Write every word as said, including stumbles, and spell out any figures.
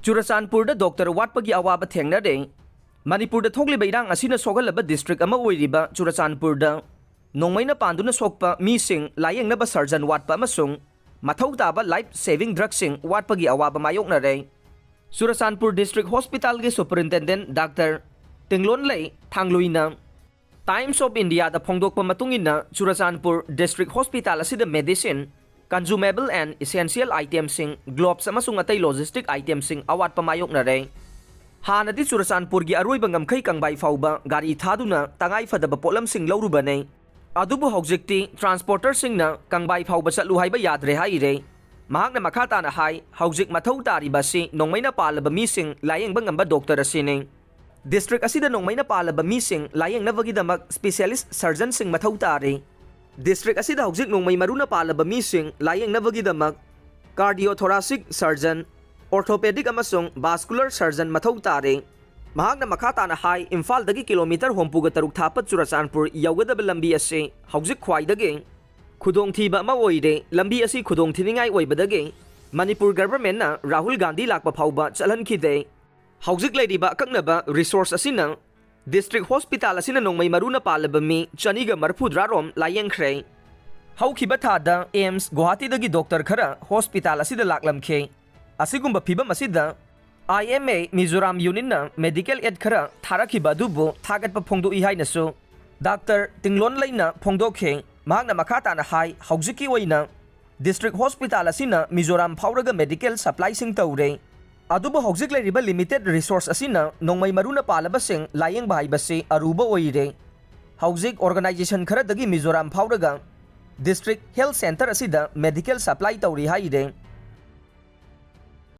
ꯆꯨꯔꯆꯥꯟꯄꯨꯔꯗ doctor ꯋꯥꯠꯄꯒꯤ ꯑꯋꯥꯕ ꯊꯦꯡꯅꯔꯦ꯫ ꯃꯅꯤꯄꯨꯔꯗ ꯊꯣꯛꯂꯤꯕ ꯏꯔꯥꯡ ꯑꯁꯤꯅ ꯁꯣꯛꯍꯜꯂꯕ ꯗꯤꯁꯇ꯭ꯔꯤꯛ ꯑꯃ ꯑꯣꯏꯔꯤꯕ ꯆꯨꯔꯆꯥꯟꯄꯨꯔꯗ ꯅꯣꯡꯃꯩꯅ ꯄꯥꯟꯗꯨꯅ ꯁꯣꯛꯄ ꯃꯤꯁꯤꯡ ꯂꯥꯌꯦꯡꯅꯕ ꯁꯔꯖꯟ ꯋꯥꯠꯄ ꯑꯃꯁꯨꯡ ꯃꯊꯧ ꯇꯥꯕ ꯂꯥꯏꯐ ꯁꯦꯚꯤꯡ ꯗ꯭ꯔꯒꯁꯤꯡ ꯋꯥꯠꯄꯒꯤ ꯑꯋꯥꯕ ꯃꯥꯌꯣꯛꯅꯔꯦ꯫ ꯆꯨꯔꯆꯥꯟꯄꯨꯔ ꯗꯤꯁꯇ꯭ꯔꯤꯛ ꯍꯣꯁꯄꯤꯇꯥꯜꯒꯤ ꯁꯨꯄꯔꯤꯟꯇꯦꯟꯗꯦꯟꯠ ꯗꯥꯛꯇꯔ ꯇꯤꯡꯂꯣꯟꯂꯩ ꯊꯥꯡꯂꯨꯏꯅ ꯇꯥꯏꯝꯁ ꯑꯣꯐ ꯏꯟꯗꯤꯌꯥꯗ ꯐꯣꯡꯗꯣꯛꯄ ꯃꯇꯨꯡ ꯏꯟꯅ, ꯆꯨꯔꯆꯥꯟꯄꯨꯔ ꯗꯤꯁꯇ꯭ꯔꯤꯛ ꯍꯣꯁꯄꯤꯇꯥꯜ ꯑꯁꯤꯗ ꯃꯦꯗꯤꯁꯤꯟ, ꯀꯟꯖꯨꯃꯦꯕꯜ ꯑꯦꯟ ꯏꯁꯦꯟꯁꯤꯌꯦꯜ ꯑꯥꯏꯇꯦꯝꯁꯤꯡ, ꯒ꯭ꯂꯣꯕꯁ ꯑꯃꯁꯨꯡ ꯑꯇꯩ ꯂꯣꯖꯤꯁꯇꯤꯛ ꯑꯥꯏꯇꯦꯝꯁꯤꯡ ꯑꯋꯥꯠꯄ ꯃꯥꯌꯣꯛꯅꯔꯦ꯫ ꯍꯥꯟꯅꯗꯤ ꯆꯨꯔꯆꯥꯟꯄꯨꯔꯒꯤ ꯑꯔꯣꯏꯕ ꯉꯝꯈꯩ ꯀꯪꯕꯥꯏ ꯐꯥꯎꯕ ꯒꯥꯔꯤ ꯊꯥꯗꯨꯅ ꯇꯉꯥꯏ ꯐꯗꯕ ꯄꯣꯠꯂꯝꯁꯤꯡ ꯂꯧꯔꯨꯕꯅꯦ꯫ ꯑꯗꯨꯕꯨ ꯍꯧꯖꯤꯛꯇꯤ ꯇ꯭ꯔꯥꯟꯁꯄꯣꯔꯇꯔꯁꯤꯡꯅ ꯀꯪꯕꯥꯏ ꯐꯥꯎꯕ ꯆꯠꯂꯨ ꯍꯥꯏꯕ ꯌꯥꯗ꯭ꯔꯦ ꯍꯥꯏꯔꯦ꯫ ꯃꯍꯥꯛꯅ ꯃꯈꯥ ꯇꯥꯅ ꯍꯥꯏ, ꯍꯧꯖꯤꯛ ꯃꯊꯧ ꯇꯥꯔꯤꯕ ꯑꯁꯤ ꯅꯣꯡꯃꯩꯅ ꯄꯥꯜꯂꯕ ꯃꯤꯁꯤꯡ ꯂꯥꯌꯦꯡꯕ ꯉꯝꯕ ꯗꯣꯛꯇꯔ ꯑꯁꯤꯅꯤ꯫ ꯗꯤꯁꯇ꯭ꯔꯤꯛ ꯑꯁꯤꯗ ꯅꯣꯡꯃꯩꯅ ꯄꯥꯜꯂꯕ ꯃꯤꯁꯤꯡ ꯂꯥꯌꯦꯡꯅꯕꯒꯤꯗꯃꯛ ꯁ꯭ꯄꯦꯁꯤꯌꯦꯂꯤꯁ꯭ꯠ ꯁꯔꯖꯟꯁꯤꯡ ꯃꯊꯧ ꯇꯥꯔꯤ꯫ ꯗꯤꯁꯇ꯭ꯔꯤꯛ ꯑꯁꯤꯗ ꯍꯧꯖꯤꯛ ꯅꯣꯡꯃꯩ ꯃꯔꯨꯅ ꯄꯥꯜꯂꯕ ꯃꯤꯁꯤꯡ ꯂꯥꯌꯦꯡꯅꯕꯒꯤꯗꯃꯛ ꯀꯥꯔꯗꯤꯑꯣꯊꯣꯔꯥꯁꯤꯛ ꯁꯔꯖꯟ, ꯑꯣꯔꯊꯣꯄꯦꯗꯤꯛ ꯑꯃꯁꯨꯡ ꯚꯥꯁꯀꯨꯂꯔ ꯁꯔꯖꯟ ꯃꯊꯧ ꯇꯥꯔꯤ꯫ ꯃꯍꯥꯛꯅ ꯃꯈꯥ ꯇꯥꯅ ꯍꯥꯏ, ꯏꯝꯐꯥꯜꯗꯒꯤ ꯀꯤꯂꯣꯃꯤꯇꯔ ꯍꯨꯝꯐꯨꯒ ꯇꯔꯨꯛ ꯊꯥꯞꯄ ꯆꯨꯔꯆꯥꯟꯄꯨꯔ ꯌꯧꯒꯗꯕ ꯂꯝꯕꯤ ꯑꯁꯤ ꯍꯧꯖꯤꯛ ꯈ꯭ꯋꯥꯏꯗꯒꯤ ꯈꯨꯗꯣꯡꯊꯤꯕ ꯑꯃ ꯑꯣꯏꯔꯦ꯫ ꯂꯝꯕꯤ ꯑꯁꯤ ꯈꯨꯗꯣꯡꯊꯤꯅꯤꯡꯉꯥꯏ ꯑꯣꯏꯕꯗꯒꯤ ꯃꯅꯤꯄꯨꯔ ꯒꯚꯔꯟꯃꯦꯟꯠꯅ ꯔꯥꯍꯨꯜ ꯒꯥꯟꯙꯤ ꯂꯥꯛꯄ ꯐꯥꯎꯕ ꯆꯠꯍꯟꯈꯤꯗꯦ꯫ ꯍꯧꯖꯤꯛ ꯂꯩꯔꯤꯕ ꯑꯀꯛꯅꯕ ꯔꯤꯁꯣꯔꯁ ꯑꯁꯤꯅ ꯗꯤꯁꯇ꯭ꯔꯤꯛ ꯍꯣꯁꯄꯤꯇꯥꯜ ꯑꯁꯤꯅ ꯅꯣꯡꯃꯩ ꯃꯔꯨꯅ ꯄꯥꯜꯂꯕ ꯃꯤ ꯆꯅꯤꯒ ꯃꯔꯤꯐꯨꯇꯔꯥ ꯔꯣꯝ ꯂꯥꯌꯦꯡꯈ꯭ꯔꯦ꯫ ꯍꯧꯈꯤꯕ ꯊꯥꯗ ꯑꯦꯝꯁ ꯒꯨꯋꯥꯍꯥꯇꯤꯗꯒꯤ ꯗꯣꯛꯇꯔ ꯈꯔ ꯍꯣꯁꯄꯤꯇꯥꯜ ꯑꯁꯤꯗ ꯂꯥꯛꯂꯝꯈꯤ꯫ ꯑꯁꯤꯒꯨꯝꯕ ꯐꯤꯚꯝ ꯑꯁꯤꯗ ꯑꯥꯏ ꯑꯦꯝ ꯑꯦ ꯃꯤꯖꯣꯔꯥꯝ ꯌꯨꯅꯤꯌꯟꯅ ꯃꯦꯗꯤꯀꯦꯜ ꯑꯦꯗ ꯈꯔ ꯊꯥꯔꯛꯈꯤꯕ ꯑꯗꯨꯕꯨ ꯊꯥꯒꯠꯄ ꯐꯣꯡꯗꯣꯛꯏ ꯍꯥꯏꯅꯁꯨ ꯗꯥꯛꯇꯔ ꯇꯤꯡꯂꯣꯟꯂꯩꯅ ꯐꯣꯡꯗꯣꯛꯈꯤ꯫ ꯃꯍꯥꯛꯅ ꯃꯈꯥ ꯇꯥꯅ ꯍꯥꯏ, ꯍꯧꯖꯤꯛꯀꯤ ꯑꯣꯏꯅ ꯗꯤꯁꯇ꯭ꯔꯤꯛ ꯍꯣꯁꯄꯤꯇꯥꯜ ꯑꯁꯤꯅ ꯃꯤꯖꯣꯔꯥꯝ ꯐꯥꯎꯔꯒ ꯃꯦꯗꯤꯀꯦꯜ ꯁꯄ꯭ꯂꯥꯏꯁꯤꯡ ꯇꯧꯔꯦ꯫ ꯑꯗꯨꯕꯨ ꯍꯧꯖꯤꯛ ꯂꯩꯔꯤꯕ ꯂꯤꯃꯤꯇꯦꯗ ꯔꯤꯁꯣꯔꯁ ꯑꯁꯤꯅ ꯅꯣꯡꯃꯩ ꯃꯔꯨꯅ ꯄꯥꯜꯂꯕꯁꯤꯡ ꯂꯥꯌꯦꯡꯕ ꯍꯥꯏꯕꯁꯤ ꯑꯔꯨꯕ ꯑꯣꯏꯔꯦ꯫ ꯍꯧꯖꯤꯛ ꯑꯣꯔꯒꯅꯥꯏꯖꯦꯁꯟ ꯈꯔꯗꯒꯤ ꯃꯤꯖꯣꯔꯥꯝ ꯐꯥꯎꯔꯒ ꯗꯤꯁꯇ꯭ꯔꯤꯛ ꯍꯦꯜꯊ ꯁꯦꯟꯇꯔ ꯑꯁꯤꯗ ꯃꯦꯗꯤꯀꯦꯜ ꯁꯄ꯭ꯂꯥꯏ ꯇꯧꯔꯤ ꯍꯥꯏꯔꯦ꯫